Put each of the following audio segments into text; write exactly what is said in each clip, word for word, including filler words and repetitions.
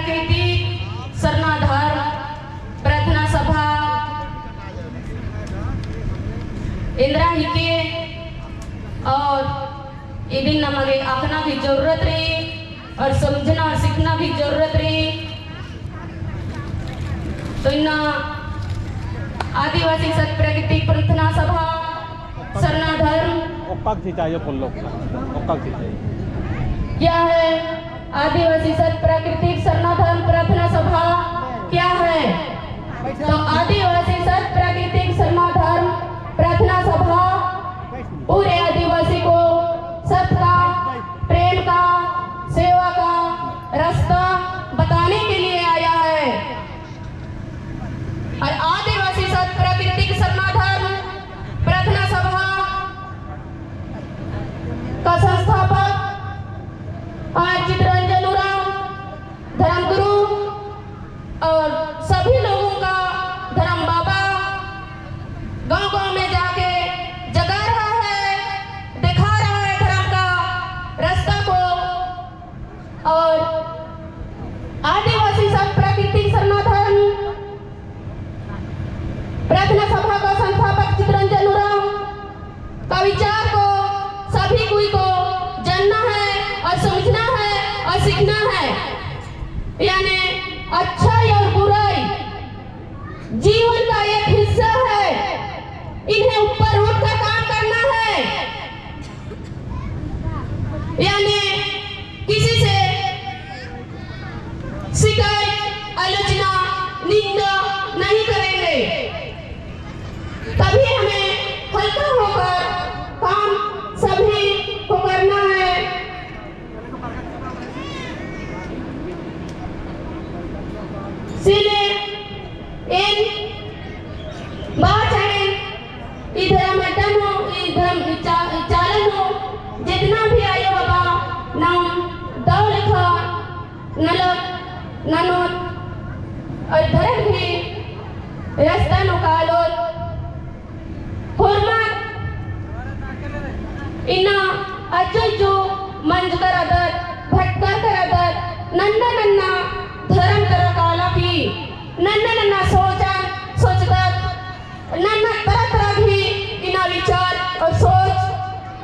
प्राकृतिक सरना धर्म प्रार्थना सभा एन्दरा हिके और इदिन नमा गे अख़ना भी जरूरत रई और समझना और सीखना भी जरूरत रई। तो इन्ना आदिवासी सत प्राकृतिक प्रार्थना सभा सरना धर्म ओक्का गे चिचायो पोल्लो, ओक्का गे चिचायो। क्या है आदिवासी सत प्राकृतिक सरना धर्म प्रार्थना सभा? क्या है? तो आदिवासी सत प्राकृतिक सरना धर्म प्रार्थना सभा पूरे आदिवासी को सत का, प्रेम का, सेवा का रास्ता बताने के लिए आया है। और आदिवासी सत प्राकृतिक सरना धर्म प्रार्थना सभा का संस्थापक आर चितरंजन उराँव, धर्मगुरु और सभी लोगों का धर्म बाबा गांव-गांव में जाके जगा रहा है, दिखा रहा है धर्म का रास्ता को। और आदिवासी सत प्राकृतिक सरना धर्म प्रार्थना सभा का संस्थापक चितरंजन उराँव का विचार को सभी कोई को जानना है और समझना है और सीखना है। यानी अच्छाई और बुराई जीवन का एक हिस्सा है, इन्हें ऊपर उठकर काम करना है। यानी किसी से शिकायत, आलोचना, निंदा नहीं करेंगे। तभी हमें हल्का होकर काम सभी को करना है। इसीलिए एन बाचन, ई धर्म अड्डा नू, ई धर्म, ई चा-, ई चाला नू जितना भी आयो बाबा नाम दव लेखा नलख ननोत और धर्म ही रास्ता नू कालोत। होरमर इन्ना अज्जु इज्जु मंजकर रअदत, भटकर रअदत, नन्ना नन्ना धर्म तरा काला की, नन्ना नन्ना सोचन सोचदत, नन्ना तरह तरह की इन्ना विचार और सोच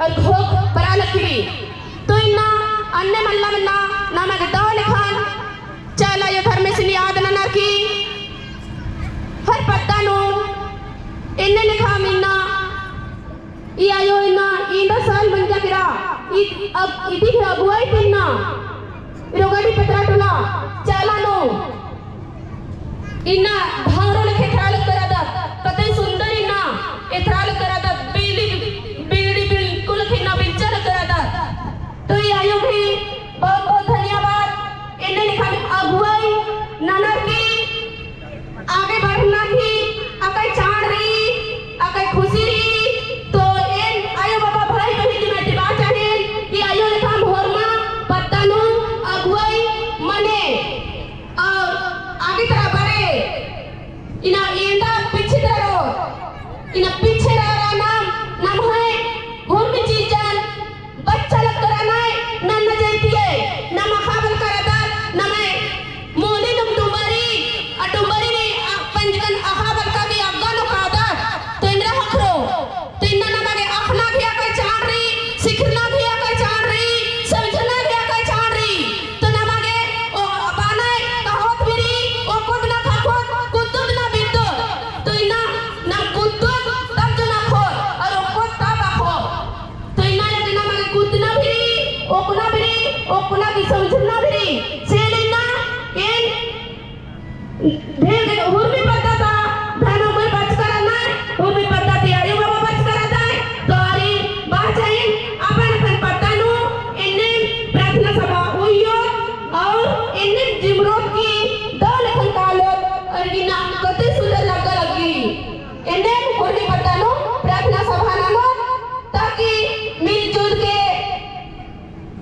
और घोख बरआ लगी। तो इन्ना अन्ने मल्ला मन्ना नमा गे दव लेखन चाला आयो धर्मेसिन याद ननर की हर पद्दा नू एन्ने लेखा इन्ना ई आयो इन्ना एंदा साल मंजा केरा, ई अब इदी भी अगुवाई ती इन्ना रोगाड़ी पतरा टोला चाला नू इन्ना भांगरो लेखे एथरा लग करदत, कते सुंदर इन्ना एथरा लग करदत, बीड़ी, बीड़ी बिल्कुल इन्ना बिल्चा लग करदत। तो ई आयो भी बहुत बहुत धन्यवाद। एन्ने लेखा अगुवाई ननर की आगे बढ़ना की अकय चाड़ रई, अकय खुशी रई। तो एन आयो बाबा भाई बहिन दिम एड़पा चाहेन कि आयो लेखा होरमा पद्दा नू अगुवाई मने और आगे तरा बरे। इन्ना एंदा पीछे तरा रओ, इन्ना पीछे तरा नाम, नम्है होरमा चीजन बच्चा लग तरा नाय, नन्ना जैतिये, नम अख़ा बलका रअदत, नम्है मोने नम डुम्बरी, आ डुम्बरी ने, आ पंजकन अख़ा बलका की अग्गा नू कादत, तो एन्दरा ख़क्खरो, तो इन्ना नमा गे अख़ना गे अकय चाड़ रई, सिखरना गे अकय चाड़ रई, समझना गे अकय चाड़ रई, तो नमा गे ओ बानय कहावत भी रई, ओक्कोत ना ख़क्खोत, कुद्दोत ना बिद्दोत, तो इन्ना नम कुद्दोत तब जो ना ख़ोत, और ओक्कोत तब अख़ोत। तो इन्ना लगे नमा गे कुद्दना भी रई, ओक्कना भी रई, ओक्कना की समझना भी रई। से इन्ना एन ढेर होरमा पद्दा ता धर्म गुरु बचका रअनर, होरमा पद्दा ती आयो बाबा बचका रअदय, तो आरिन बाचन अपन अपन पद्दा नू एन्ने प्रार्थना सभा उइयो और एन्ने जिमरोत की दव लेखन कालोत और इन्ना कते सुंदर लग्गा लगी। एन्ने होरमा पद्दा नू प्रार्थना सभा ननोत, ताकि मिलजुल के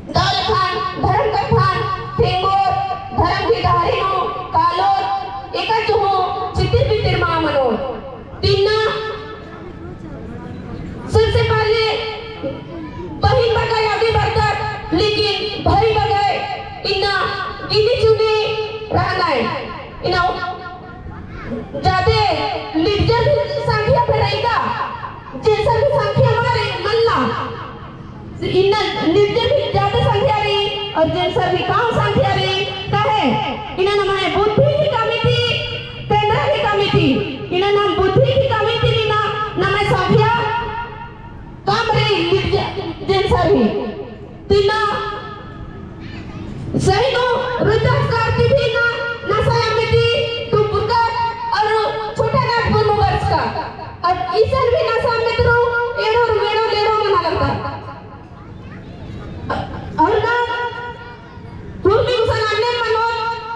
दव लेखन धर्म कत्थन तेंगोर, धर्म की डहरे नू कालोर, एका चुहू चितिर बितिर मा मनोर। तिन्ना सबसे पहले बहिन बग्गे आगे बढ़दत, लेकिन भाई बग्गे इन्ना गिनी चुनी रहना है। इन्ना जादे लिज्जर की संख्या पे रही का, जेंसर की संख्या मारे मल्ला। इन्ना लिज्जर की जादे संख्या रही और जेंसर की कम संख्या रही, काहे? इन्ना नम्है बुद्धि की कमी ती, केंद्र की कमी ती। इन्ना नम बुद्धि की कमी ती इन्ना नम्है संख्या कम रई, लिज्जर, जेंसर ही। तिन्ना सही नू रुद्राक्ष आरती भी ना नसा अम्म ती टुपुरका और छोटा नागपुर में बरचका। और इसन भी नसा अम्म ती रो एड़ो, एड़ो, एड़ो मना लगता। और ना हुरमी गुसन अन्ने मनो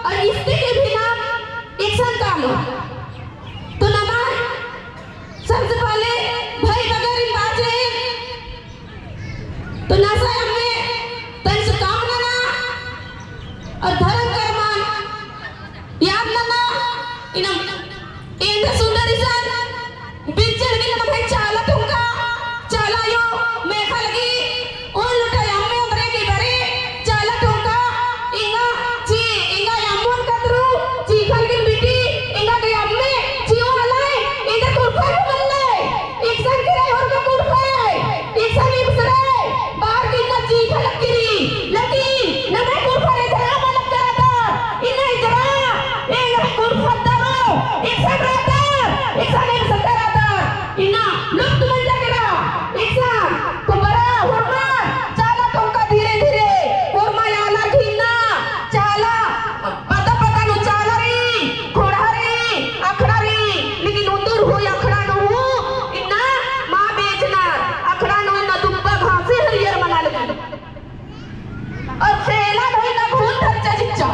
और इस्ते के भी ना एकसन काम। तो नमा सबसे पहले भाई बगरिन बाचे तो नसा अम्म तंस काम नना और धर्म कर्मन याद नना। इन्ना एन्ने सुंदर इसन बिज्जर गे नम्है चाला टोंका, चाला आयो मेख़ा लगी, ओन लोटा अम्म ओन्दरे की बरे चाला टोंका, एंगा ची, एंगा अम्मन कतरू चीख़ा लगी बिटी, एंगा गे अम्म चिओ आलय, एन्देर कुँड़ुख़र मल्लय, एकसन केरय होरमा कुँड़ुख़र, एकसन इबसरय, बार की इन्ना चीख़ा लगी रई, लेकिन नम्है कुँड़ुख़र एथरा मलक करादर, इन्ना इजरा, एंग्है कुँड़ुख़र दरो, एकसन रअदर, एकसन इबसरदर, इन्ना लुप्त मंजा केरा, एकसन तो बरा होरमा, चाला टोंका धीरे धीरे, होरमा आलर की इन्ना, चाला, पद्दा पद्दा नू चाला रई, ख़ोंड़हा रई, अखड़ा रई, लेकिन उन्दुर हूँ अखड़ा नू हूँ इन्ना मा बेचनर, अखड़ा नू इन्ना दुब्बा घासे हरियर मना लगी। और सेला नू इन्ना भूत धरचा चिच्चा।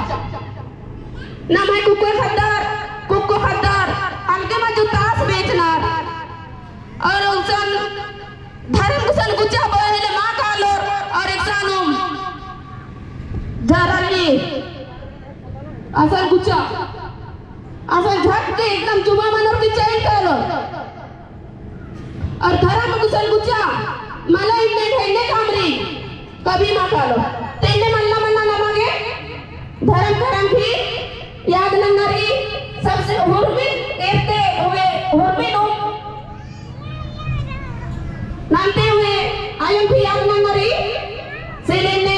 नम्है कुक्को ख़द्दर, कुक्को ख़द्दर, अलगे मजू तास बेचनर। और उसन धर्म गुसन गुचा बहले मा कालोर और एकसनुम झरली असन गुचा असन झट के एकदम जुमा मनोर की चैन कालोर। और धर्म गुसन गुचा मला इन्ने ढेन्ने कामरी कभी मा कालोर। तेन्ने मल्ला मल्ला नमा गे धर्म करम भी याद नन्ना रई, सबसे हुरमी एरते हुए, हुरमी नू नानते हुए आयम भी याद नन्ना रई, से लेने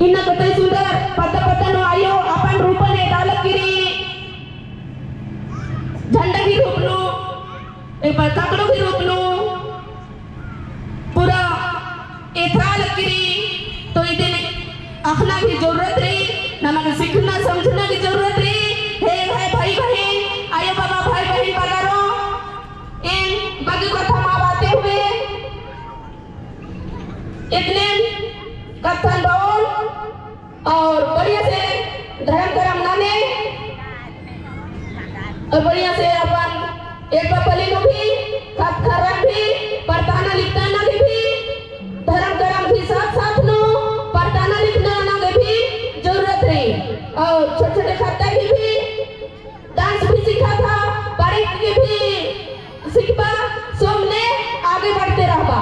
इन्ना कतई सुंदर पद्दा पद्दा नू आयो अपन रूपन एदा लगी रई, झंडा की रूप नू, ए पर ककड़ो की रूप नू, पूरा एथरा लगी रई, तो इदिन अख़ना की जरूरत रई, नमा गे सीखना समझना की जरूरत रई। हे, हे भाई बहिन, आयो बाबा भाई बहिन बगरो, एन बग्गे कत्था मा बाते हुए, इतने कत्थन बओन, और बढ़िया से धर्म करम नने, और बढ़िया से अपन एक पपली नू भी, खत खर्रन भी, पढ़ताना लिखताना की भी, धर्म करम की साथ साथ नू पढ़ताना लिखना आना की भी जरूरत रई। और छोटे छोटे ख़द्दर की भी dance भी सीखा था, बारीक की भी सीखबा, सोमने आगे बढ़ते रहबा।